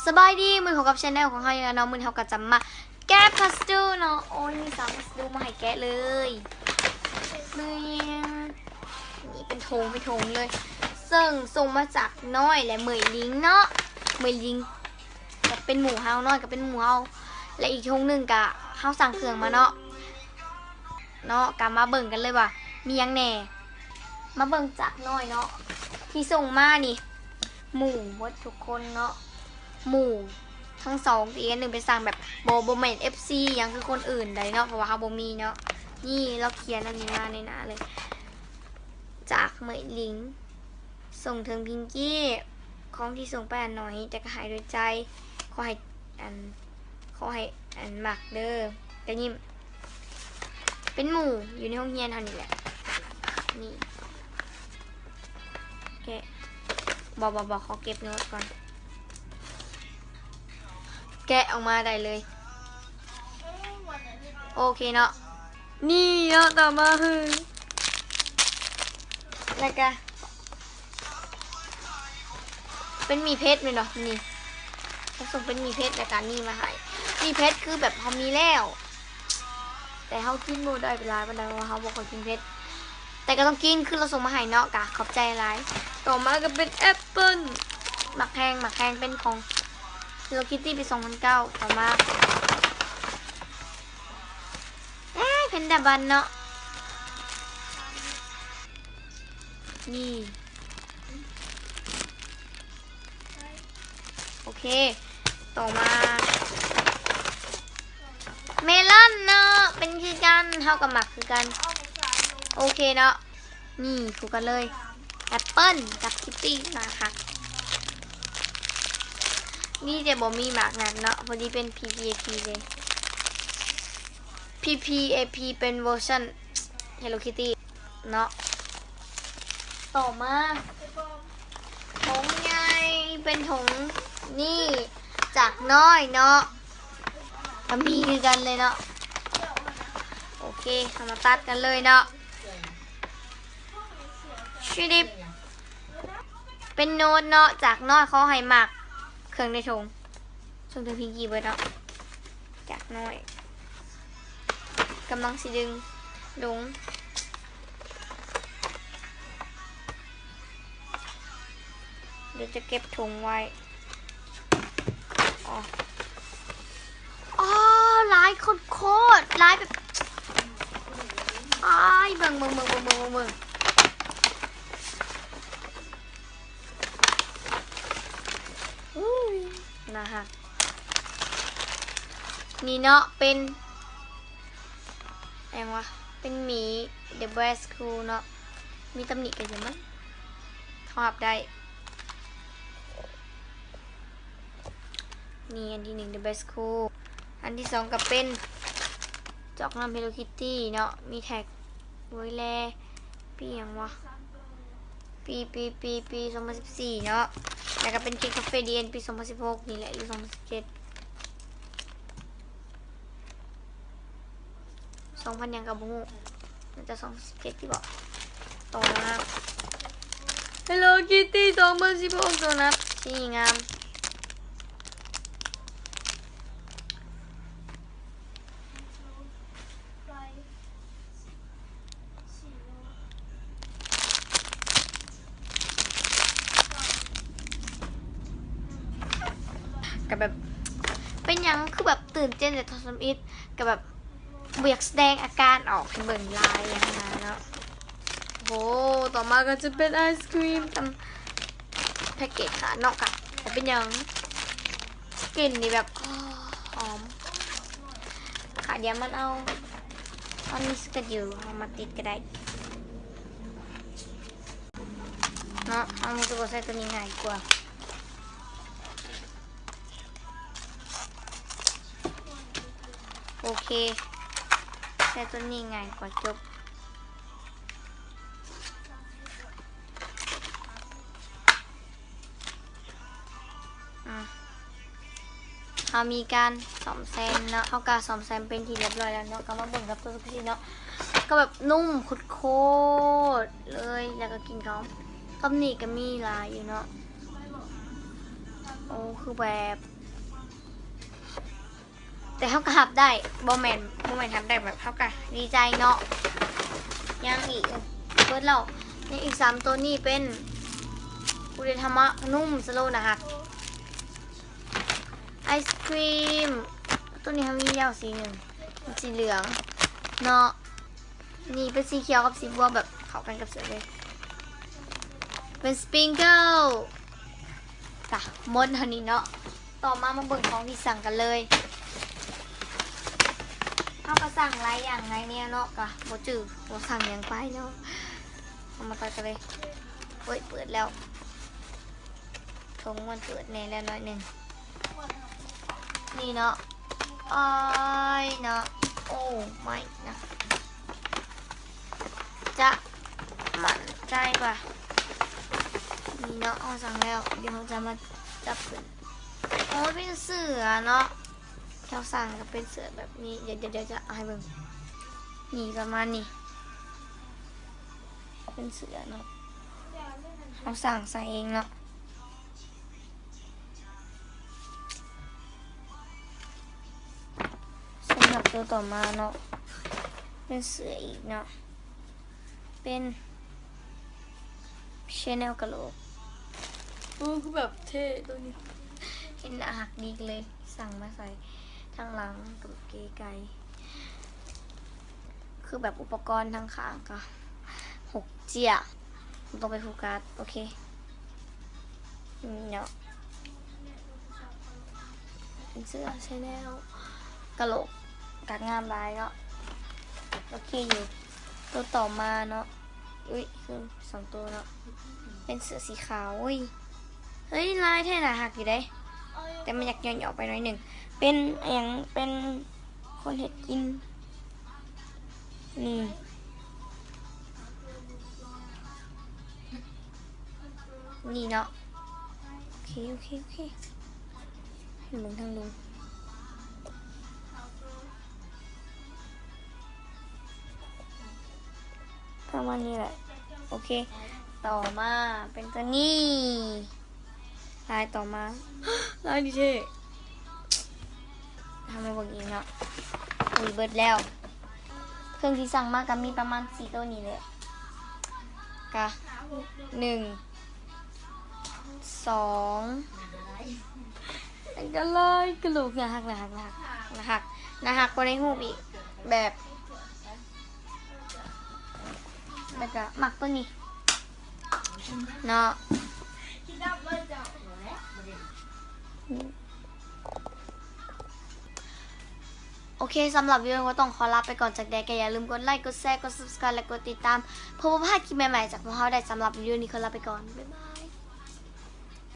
ສະບາຍດີ ມື້ນີ້ພົບກັບແຊນແນວຂອງເຮົາອີກແລ້ວເນາະ. ມື້ນີ້ເຮົາກໍຈະມາແກະພັສເດີ້ເນາະ. ໂອ້ຍ ມີສາມພັສເດີ້ມາໃຫ້ແກະເລີຍ. ນີ້ ນີ້ເປັນຖົງ ເປັນຖົງເລີຍ ເຊິ່ງສົ່ງມາຈາກນ້ອຍ ແລະ ເໝີຍລິງເນາະ. ເໝີຍລິງກໍເປັນໝູ່ເຮົາ ນ້ອຍກໍເປັນໝູ່ເຮົາ ແລະ ອີກຖົງໜຶ່ງກະເຮົາສັ່ງເຄື່ອງມາເນາະ. ເນາະ ກະມາເບິ່ງກັນເລີຍວ່າມີຫຍັງແດ່. ມາເບິ່ງຈາກນ້ອຍເນາະ ທີ່ສົ່ງມານີ້ ໝູ່ເບິດທຸກຄົນເນາະ. ໝູ່ທັງສອງ ອີກອັນໜຶ່ງເປັນສັ່ງແບບ ບໍ່ ບໍ່ແມ່ນເອັຟຊີຫຍັງຄືຄົນອື່ນໃດເນາະ ເພາະວ່າເຮົາບໍ່ມີເນາະ. ນີ້ລາວຂຽນອັນນີ້ມາໃນໜ້າເລີຍ ຈາກເໝີຍລິງ ສົ່ງເຖິງພິງກີ້. ຂອງທີ່ສົ່ງໄປອັນໜ້ອຍ ແຕ່ກໍໃຫ້ດ້ວຍໃຈ. ຂໍໃຫ້ອັນ ຂໍໃຫ້ອັນມັກເດີ້. ກະຍິ້ມ ເປັນໝູ່ຢູ່ໃນໂຮງຮຽນເຮົານີ້ແຫຼະ. ນີ້ ແກະ ບໍ່ ບໍ່ ບໍ່ ຂໍເກັບໂນ້ດກ່ອນ. ແກະອອກມາໄດ້ເລີຍ. ໂອເຄເນາະ. ນີ້ເນາະ ຕໍ່ມາຄື ແລ້ວກະເປັນໝີ່ເພັດແມ່ນບໍ່? ນີ້ ເຂົາສົ່ງເປັນໝີ່ເພັດ ແລ້ວກະນີ້ມາໃຫ້. ໝີ່ເພັດຄືແບບເຮົາມີແລ້ວ ແຕ່ເຮົາກິນບໍ່ໄດ້ຫຼາຍປານໃດ ເພາະວ່າເຮົາບໍ່ຄ່ອຍກິນເຜັດ ແຕ່ກໍຕ້ອງກິນ ຄືລາວສົ່ງມາໃຫ້ເນາະ. ກະຂອບໃຈຫຼາຍ. ຕໍ່ມາກໍເປັນແອັບເປິ້ນ ໝາກແພງ ໝາກແພງເປັນຂອງເຮໂລຄິດຕີ້ປີສອງພັນເກົ້າ. ຕໍ່ມາ ເອີ ເພັນດາບັນເນາະ ນີ້ ໂອເຄ. ຕໍ່ມາເມລອນເນາະ ເປັນຄືກັນ ເຮົາກໍມັກຄືກັນ. ໂອເຄເນາະ. ນີ້ຄູ່ກັນເລີຍ ແອັບເປິ້ນກັບຄິດຕີ້ ໜ້າຮັກ. ນີ້ແຕ່ບໍ່ມີໝາກນັ້ນເນາະ ພໍດີເປັນພີພີເອພີເລີຍ. ພີພີເອພີເປັນເວີຊັນເຮໂລຄິດຕີ້ເນາະ. ຕໍ່ມາຖົງໃຫຍ່ ເປັນຖົງນີ້ຈາກນ້ອຍເນາະ ກໍມີຄືກັນເລີຍເນາະ. ໂອເຄ ເຮົາມາຕັດກັນເລີຍເນາະ. ຊິດິບ ເປັນໂນ້ດເນາະ ຈາກນ້ອຍຂໍໃຫ້ມັກເຄື່ອງໃນຖົງ ສົ່ງເຖິງພິງກີ້ເບິດເນາະ ຈາກນ້ອຍ. ກຳລັງຊິດຶງລົງ ດຽວຈະເກັບຖົງໄວ້. ອໍ ອໍ ຫຼາຍໂຄດໆ ຫຼາຍແບບ ອ້າຍ ເບິ່ງ ເບິ່ງ ເບິ່ງ ເບິ່ງ ເບິ່ງ ເບິ່ງ ອຸ້ຍ ໜ້າຮັກ. ນີ້ເນາະ ເປັນ ຫຍັງວະ ເປັນໝີ The Best Cool ເນາະ ມີຕຳໜິກະຢ່າມັນ ເຮົາຮັບໄດ້. ນີ້ອັນທີໜຶ່ງ The Best Cool ອັນທີສອງກໍເປັນຈອກນ້ຳ Hello Kitty ເນາະ ມີແທັກ ເວີຍແລ ປີຫຍັງວະ ປີ ປີ ປີ ປີສອງພັນສິບສີ່ເນາະ ແລ້ວກໍເປັນ King Cafe The End ປີສອງພັນສິບຫົກນີ້ແຫຼະ ຫຼື ສອງພັນສິບເຈັດ ສອງພັນຫຍັງກໍບໍ່ຮູ້ ໜ້າຈະສອງພັນສິບເຈັດຕິເບາະ. ຕໍ່ມາ Hello Kitty ສອງພັນສິບຫົກ ໂດນັດ ສີງາມ ກໍແບບ ເປັນຫຍັງຄືແບບຕື່ນເຕັ້ນແຕ່ທຳອິດ ກໍແບບ ບໍ່ຢາກສະແດງອາການອອກໃຫ້ເບິ່ງຫຼາຍຫຍັງຫັ້ນນະເນາະ. ໂອ້ ຕໍ່ມາກໍຈະເປັນໄອສະຄຣີມຕາມແພັກເກດຂາດເນາະ ກະບໍ່ເປັນຫຍັງ ກິ່ນນີ້ແບບ ຫອມ. ຂາດຢາມັນເອົາ ມັນມີສະກັດຢູ່ ເອົາມາຕິດກໍໄດ້ເນາະ. ເຮົາຮູ້ສຶກວ່າໃຊ້ຕົວນີ້ງ່າຍກວ່າ. ໂອເຄ ໃຊ້ຕົວນີ້ງ່າຍກວ່າ ຈົບ. ອາ ເຮົາມີການສ້ອມແຊມເນາະ ເຮົາກະສ້ອມແຊມເປັນທີ່ຮຽບຮ້ອຍແລ້ວເນາະ ກໍມາເບິ່ງກັບຕົວຈິກຊີເນາະ ກໍແບບນຸ້ມໂຄດໆເລີຍ ແລ້ວກໍກິ່ນຫອມ. ກັບນີ້ກໍມີຫຼາຍຢູ່ເນາະ. ໂອ້ ຄືແບບ ແຕ່ເຮົາກໍຮັບໄດ້ ບໍ່ແມ່ນ ບໍ່ແມ່ນຮັບໄດ້ແບບ ເຮົາກໍດີໃຈເນາະ. ຍັງອີກ ເອີ ເບິດແລ້ວ. ຍັງອີກສາມໂຕນີ້ເປັນ ກຸເດທາມະ ນຸ່ມ ສະໂລ ໜ້າຮັກ. ໄອສຄຣີມ ໂຕນີ້ເຮົາມີແລ້ວສີໜຶ່ງ ມັນສີເຫຼືອງເນາະ. ນີ້ເປັນສີຂຽວກັບສີບົວ ແບບເຂົ້າກັນກັບເສື້ອເລີຍ ເປັນສະປຣິງເກີລ. ກະໝົດເທົ່ານີ້ເນາະ. ຕໍ່ມາມາເບິ່ງຂອງທີ່ສັ່ງກັນເລີຍ. ເຮົາກໍສັ່ງຫຼາຍຢ່າງຫຼາຍແນວເນາະ ກະບໍ່ຈື່ວ່າສັ່ງຫຍັງໄປເນາະ. ເຮົາມາຕັດກັນເລີຍ. ໂອ້ຍ ເປີດແລ້ວ. ຖົງມັນເປີດແດ່ແລ້ວໜ້ອຍໜຶ່ງ. ນີ້ເນາະ ອ້າຍເນາະ ໂອ້ ໄມ້ນະ ຈະໝັ້ນໃຈວ່າ ນີ້ເນາະ ເຮົາສັ່ງແລ້ວ. ດຽວເຮົາຈະມາຈັບຂຶ້ນ. ໂອ້ຍ ເປັນເສື້ອເນາະ ເຮົາສັ່ງກໍເປັນເສື້ອແບບນີ້. ດຽວ ດຽວ ດຽວຈະເອົາໃຫ້ເບິ່ງ. ນີ້ ປະມານນີ້ ເປັນເສື້ອເນາະ ເຮົາສັ່ງໃສ່ເອງເນາະ. ສຳລັບໂຕຕໍ່ມາເນາະ ເປັນເສື້ອອີກເນາະ ເປັນ Chanel ກະໂຫຼກ. ໂອ້ ຄືແບບເທ່ໂຕນີ້ ເຫັນໜ້າຮັກດີເລີຍ. ສັ່ງມາໃສ່ທາງຫຼັງ ກະແບບເກໄກ່ ຄືແບບອຸປະກອນທາງຂ້າງກະຫົກເຈ້ຍ ບໍ່ຕ້ອງໄປໂຟກັສ. ໂອເຄ ນີ້ເນາະ ເປັນເສື້ອ Chanel ກະໂຫຼກ ກາດງາມຫຼາຍເນາະ. ໂອເຄຢູ່. ໂຕຕໍ່ມາເນາະ ອຸ້ຍ ຄືສອງໂຕເນາະ ເປັນເສື້ອສີຂາວ. ໂອ້ຍ ເຮີ້ຍ ລາຍແທ້ ໜ້າຮັກຢູ່ເດ້ ແຕ່ມັນຢາກຫຍໍ້ໆໄປໜ້ອຍໜຶ່ງ. ເປັນອີ່ຫຍັງ ເປັນຄົນເຮັດກິນ. ນີ້ ນີ້ເນາະ. ໂອເຄ ໂອເຄ ໂອເຄ ໃຫ້ເບິ່ງທາງລຸ່ມ ປະມານນີ້ແຫຼະ. ໂອເຄ ຕໍ່ມາເປັນໂຕນີ້. ລາຍຕໍ່ມາ ລາຍນີ້ເທ່. ເຮົາມາເບິ່ງອີກເນາະ. ອຸ້ຍ ເບິດແລ້ວ. ເຄື່ອງທີ່ສັ່ງມາກໍມີປະມານສີ່ໂຕນີ້ແຫຼະ ກະ ໜຶ່ງ ສອງ ອັນຕະລາຍ ກະໂຫຼກ ໜ້າຮັກ ໜ້າຮັກ ໜ້າຮັກ ໜ້າຮັກ ໜ້າຮັກກວ່າໃນຮູບອີກ ແບບ ແລ້ວກະມັກໂຕນີ້ເນາະ. ໂອເຄ ສຳລັບວິດີໂອນີ້ກໍຕ້ອງຂໍລາໄປກ່ອນ. ຈັ່ງໃດກໍຢ່າລືມກົດໄລ ກົດແຊ ກົດ Subscribe ແລະ ກົດຕິດຕາມ ເພື່ອບໍ່ພາດຄລິບໃໝ່ໆຈາກພວກເຮົາໄດ້. ສຳລັບວິດີໂອນີ້ຂໍລາໄປກ່ອນ ບາຍບາຍ.